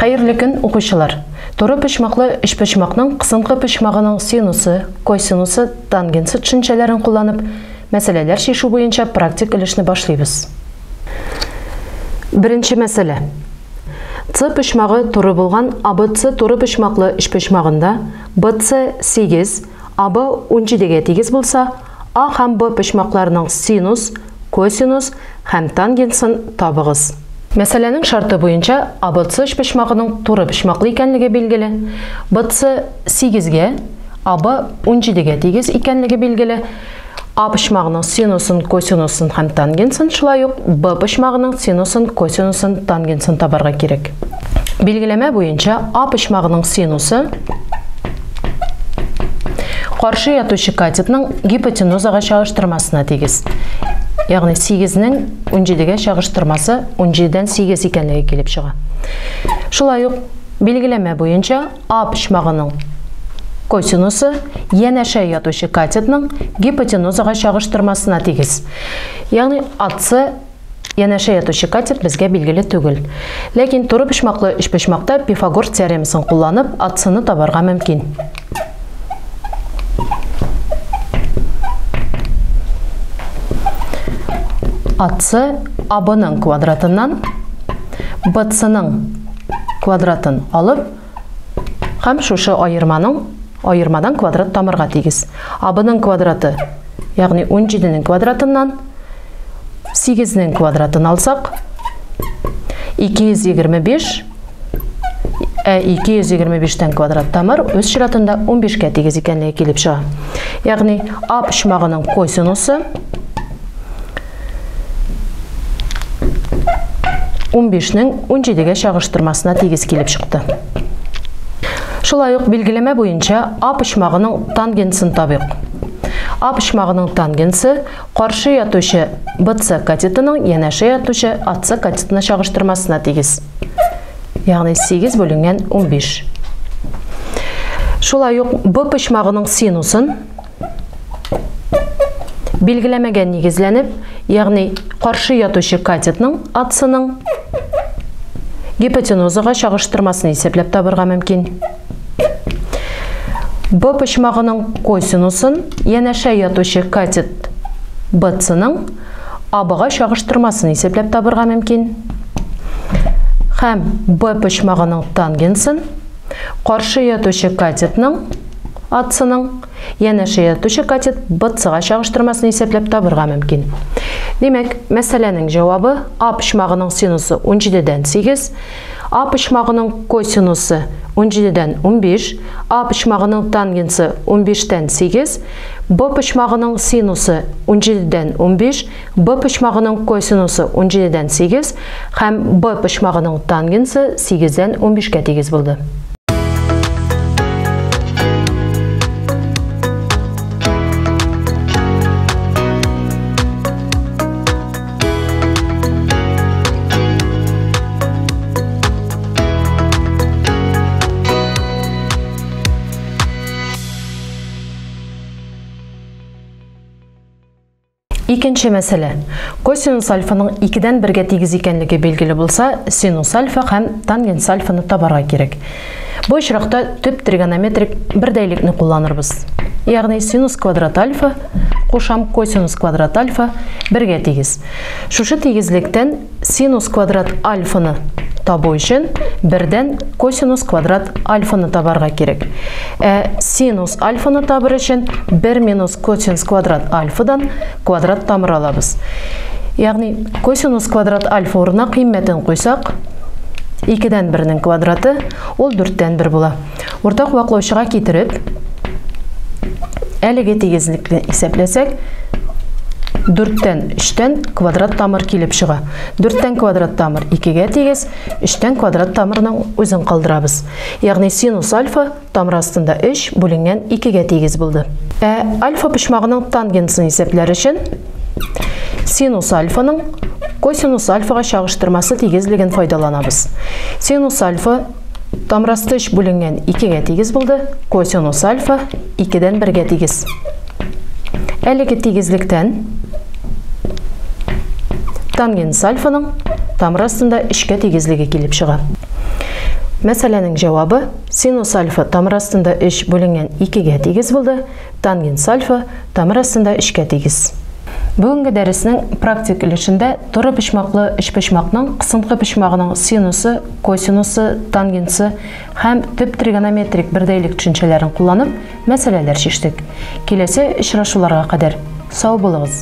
Хәерле көн, укучылар! Туры почмаклы өчпочмакның кысынкы почмагының синусы, косинусы, тангенсы төшенчәләрен кулланып, мәсьәләләр чишү буенча практик өлешне башлыйбыз. Беренче мәсьәлә. С почмагы туры булган АБЦ туры почмаклы өчпочмагында БЦ 8, АБ 17-гә тигез булса, А һәм Б почмакларының синус, косинус һәм тангенсын табыгыз. Мәсьәләнең шарты буенча АБЦ өчпочмагының туры почмаклы икәнлеге билгеле, БЦ 8-гә, АБ 17-гә тигез икәнлеге билгеле, А почмагының синусын, косинусын һәм тангенсын, шулай ук Б почмагының синусын, косинусын, тангенсын табарга кирәк. Билгеләмә буенча А почмагының синусы каршы ятучы катетның гипотенузага чагыштырмасына тигез. Ягъни 8-нең 17-гә чагыштырмасы 17-дән 8 икәнлеге килеп чыга. Шулай ук билгеләмә буенча А почмагының косинусы янәшә ятучы катетның гипотенузага чагыштырмасына тигез. Ягъни АС янәшә ятучы катет безгә билгеле түгел. Ләкин туры почмаклы өчпочмакта Пифагор теоремасын кулланып, АСны табарга мөмкин. АС АБның квадратыннан БЦның квадратын алып һәм шушы аерманың аермадан квадрат тамырга тигез. АБның квадраты, ягъни 17-нең квадратыннан 8-нең квадратын алсак, 225, ә 225-тән квадрат тамыр үз чиратында 15-кә тигез икәнлеге килеп чыга. Ягъни А почмагының косинусы 15-нең 17-гә чагыштырмасына тигез килеп чыкты. Шулай ук билгеләмә буенча А почмагының тангенсын табыйк. А почмагының тангенсы каршы ятучы БЦ катетының янәшә ятучы АЦ катетына чагыштырмасына тигез. Ягъни 8 бүленгән 15. Шулай ук Б почмагының синусын билгеләмәгә нигезләнеп, ягъни каршы ятучы катетның АЦның гипотенузага чагыштырмасын исәпләп табырга мөмкин. Б почмагының косинусын янәшә ятучы катет БЦның АБга чагыштырмасын исәпләп табырга мөмкин. Һәм Б почмагының тангенсын каршы ятучы катетның АЦның янәшә ятучы катет БЦга чагыштырмасын исәпләп табырга мөмкин. Димәк, мәсьәләнең җавабы А почмагының синусы 17-дән 8, А почмагының косинусы 17-дән 15, А почмагының тангенсы 15-тән 8, Б почмагының синусы 17-дән 15, Б почмагының косинусы 17-дән 8 һәм Б почмагының тангенсы 8-дән 15-кә тигез булды. Икенче мәсьәлә. Косинус альфаның 2-дән 1-гә тигез икәнлеге билгеле булса, синус альфа һәм тангенс альфаны табарга кирәк. Бу очракта төп тригонометрик бердәйлекне кулланырбыз. Ягъни синус квадрат альфа кушам косинус квадрат альфа 1-гә тигез. Шушы тигезлектән синус квадрат альфаны табу өчен бердән косинус квадрат альфаны табарга кирәк. Ә синус альфаны табыр өчен 1 минус косинус квадрат альфадан квадрат тамыр алабыз. Ягъни косинус квадрат альфа урынына кыйммәтен куйсак, 2-дән 1-нең квадраты ул 4-тән 1 була. Уртак ваклаучыга китереп, әлеге тигезлекне исәпләсәк, 4-тән 3-тән квадрат тамыр килеп чыга. 4-тән квадрат тамыр 2-гә тигез, 3-тән квадрат тамырның үзен калдырабыз. Ягъни синус альфа тамыр астында 3 бүленгән 2-гә тигез булды. Ә альфа почмагының тангенсын исәпләр өчен синус альфаның косинус альфага чагыштырмасы тигезлеген файдаланабыз. Синус альфа тамыр асты 3 бүленгән 2-гә тигез булды, косинус альфа 2-дән 1-гә тигез. Әлеге тигезлектән тангенс альфаның тамыр астында 3-кә тигезлеге килеп чыга. Мәсьәләнең җавабы синус альфа тамыр астында 3 бүленгән 2-гә тигез булды, тангенс альфа тамыр астында 3-кә тигез. Бүгенге дәреснең практик өлешендә туры почмаклы өчпочмакның кысынкы почмагының синусы, косинусы, тангенсы һәм төп тригонометрик бердәйлек төшенчәләрен кулланып, мәсьәләләр чиштек. Киләсе очрашуларга кадәр сау булыгыз!